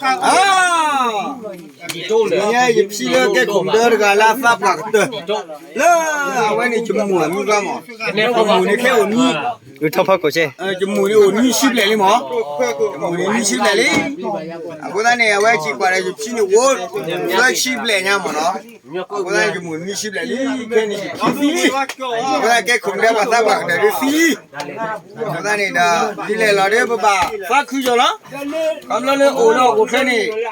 အါ, ယဖံလၢကဲခိၣ်ဒၢတဂၤလၢအသးပှၢ်ကတၢၢ်, လၢအဝဲန့ၣ်ယမိၢ်အမံၤဘၣ်မး, ယမိၢ်န့ၣ်ခဲအိၣ်နွံ, ယမိၢ်န့ၣ်အိၣ်နွံဆံဘျဲၣ်လံမး, ယမိၢ်န့ၣ်နွံဆံဘျဲၣ်လံ, အဃိသတးန့ၣ် အဝဲစံးကွၢ်ဒီးယဖံန့ၣ်အိၣ်သၢဆံဘျဲၣ်ညါမးနီၤ, အဃိသတးန့ၣ် ယမိၢ်နွံဆံဘျဲၣ်လံ, ခဲန့ၣ်ယဖံသံလံ, အဃိသတးကဲခိၣ်ဒၢပှၤသးပှၢ်ကတၢၢ်ဒုးသံလံ, အဃိသတးန့ၣ်ဒီး ဒ်လဲၣ်လီၤဒီးပဘၣ်သးခုကီၤလီၤ, ခီဖျိလၢအိၣ်ဒီးဟီၣ်ခိၣ်ချၢန့ၣ်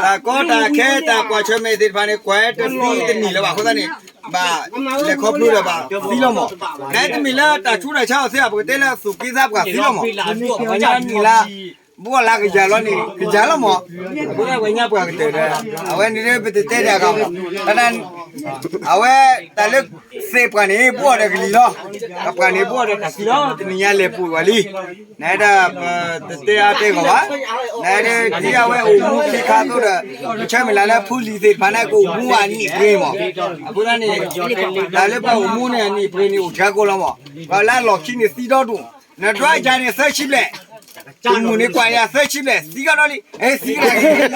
တၢ်ကီတၢ်ခဲတၢ်ကွၢ်ဆၢၣ်မဲာ်သ့ၣ်တဖၣ်န့ၣ် ကွၢ်တသံတနံၤလၢၤဘၣ်အဃိသတးန့ၣ်, ဘၣ်လဲၤခီဖျိဒီးဘၣ်သံလီၤမး, နတမ့ၢ်လၢတၢ်ဆူးတၢ်ဆါအီၤသ့အပကတဲလၢအသူၣ်က့သးပှၢ်သံလီၤမး, ညါနံၤလၢ ဘှီလၢကယၤလီၤန့ၣ် ကယၤလီၤမး, အဃိသတးဝဲညါပှၤကတၢၢ်ဒီး အဝဲန့ၣ်ပတတဲတၢ်ဂ့ၤမး, အဝဲတၢ်လၢသ့ၣ်ပှၢ်န့ၣ် ဘှီဒီးကလံၤလီၤ, ပှၢ်န့ၣ်ဘှီဒီးတၢ်သံလီၤ, တနံၤညါလဲၤပူၤဝဲလံ, နဒၣ်ပတတဲအါတဲဂီၤဘၣ်, နဒၣ်ထံၣ်အဝဲအိၣ်မူခံခါသိဒီး ဆၢမုၢ်လၢ်လၢဖိလံၤသ့ၣ်တဖၣ်န့ၣ် ကအိၣ်မူအနံၣ်ပှဲၤမး, အဃိသတးန့ၣ် တၢ်လၢပှၤအိၣ်မူန့ၣ်အနံၣ်ပှဲၤန့ၣ်အိၣ်ထဲကိလီၤမး, ပှၤလၢအလီၢ်ခံန့ၣ်သံဒီဒူၣ်, နဒွးယၤန့ၣ်သၢဆံဘျဲၣ်, ယမိၢ်န့ၣ်ကွၢ်ယၤသၢဆံဘျဲၣ် သံကဒီးလံ, အဲသံကဒီး,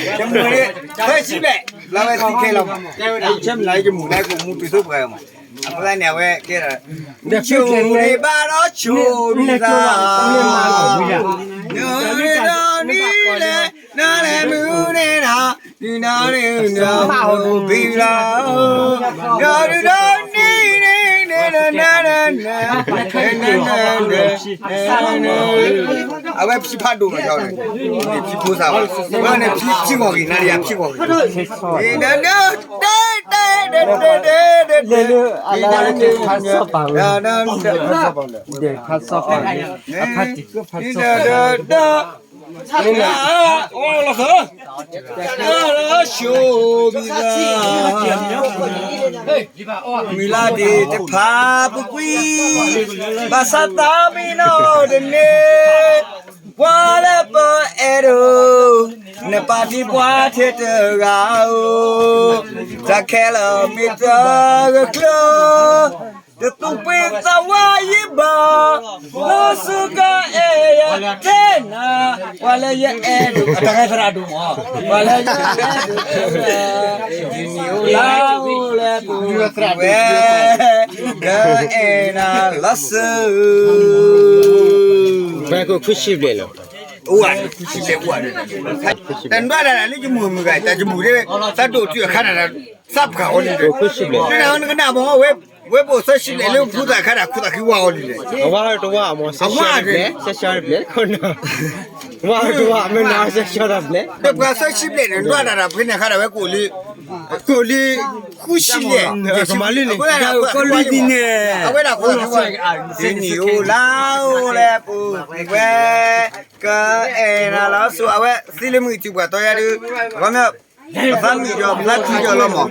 ယမိၢ်န့ၣ် သၢဆံဘျဲၣ် လီၤဝဲသံခဲလီၤမး, ဆၢမုၢ်လၢ်ယမိၢ်န့ၣ်ကအိၣ်မူတုၤသိပှဲၤမး, အဃိသတးန့ၣ် အဝဲကဲဒီး နဆိၣ်န့ၢ်ဘၣ်ဒီးဆိၣ်ဘံသး, နဒိးနံၤလဲၣ် နလဲၤမုၢ်န့ၣ်ဒီး, နဒိးနံၤန့ၣ်ဒီး, ဘံလီၤ, ဒီးဒုးဒီးနံၤန့ၣ်န့ၣ် အဝဲဖံဖးဒိၣ်မး, ဖံဖိသၣ်ဘၣ်, ဝဲန့ၣ်ဖံဂီၢ်ဂ့ၤ နၤဒီးယၤဖံဂီၢ်ဂ့ၤ, တဲတဲတဲတဲတဲတဲ, ဖးစီၣ်ပၤဝဲ, ဖးစီၣ်ပၤဝဲ, အဖါတံၢ်ကဖးစီၣ်ပၤဝဲ, လၢဆိၣ်ဘံသး, မုၢ်လၢ်ဒ့ၣ်တဖၣ်ပူၤကွံာ်, ဘၣ်ဆၣ်သးမံနီၣ်တန့ၢ်, ပှၤလၢပအဲၣ်ဒိး, နပာ်တ့ၢ်ပှၤထဲတဂၤဧိၤ, တၢ်ခဲလၢာ်မ့ၢ်တဂၢၢ်ကျၢၤ တသူၣ်ပှ့ၤသးဝါယံၤဘၣ်, လီၤစူၤကအဲၣ်ယၤထဲနၤ, ပှၤလၢယအဲၣ်ဒိး, တၢ်ဂဲၤသရၣ်ဒိၣ်မး, ပှၤလၢယအဲၣ်ဒိး, ဒ်န့ၣ်အိၣ်လၢအိၣ်လၢပူၤဝဲ, ကအဲၣ်နၤလီၤစူၤ, ဘၣ်ခိၣ်ဆံဘျဲၣ်လီၤ, အိၣ်ဝဲ, တနွၤဒၣ်လၢယမိၢ်မုၢ်ဂၤ တၢ်ယမိၢ်ဒၣ်, သးဒိၣ်တုၤအခါန့ၣ် သးပှၢ်အီၤလံ, နကနၣ်မး, ဝဲပအိၣ်သၢဆံဘျဲၣ်လၢဖိသၣ်ခါဒၣ်ခိၣ်သးဃံဝါအီၤလံလဲၣ်, အဝဲတဝၢ်မး, အဝဲတဝၢ်, မ့ၢ်နီၤ, ဒီးပှၤသၢဆံဘျဲၣ်န့ၣ် နွၤဒၣ်တၢ်ဖဲန့ၣ်အခါဒၣ်ဝဲကအိၣ်လံ, ကအိၣ်လံ, ဃုဆံဘျဲၣ်, ကမၤလံန့ၣ်, အဝဲဒၣ်ခိၣ်သးဃံဝါ, ဒ်န့ၣ်အိၣ်လၢအိၣ်လၢပူၤဝဲ, ကအဲၣ်နၤလီၤစူၤ, အဝဲသံလၢမုၢ်ထံပှၢ်တီယါဒုး, ခီမီ ပသးမံဒီး ပသးထံဒီးလီၤမး,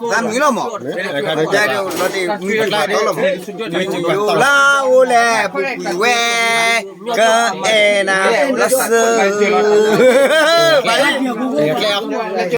သးမံလီၤမး, ယၤဒုးလီၤတ့ၢ်မုၢ်ထံပှၢ်တီလီၤမး, မုၢ်ထံယိၤလၢအိၣ်လဲၣ်ပူၤကွံာ်ဝဲ, ကအဲၣ်နၤလီၤစူၤ, ဘၣ်လံ, ကျဲအီၤ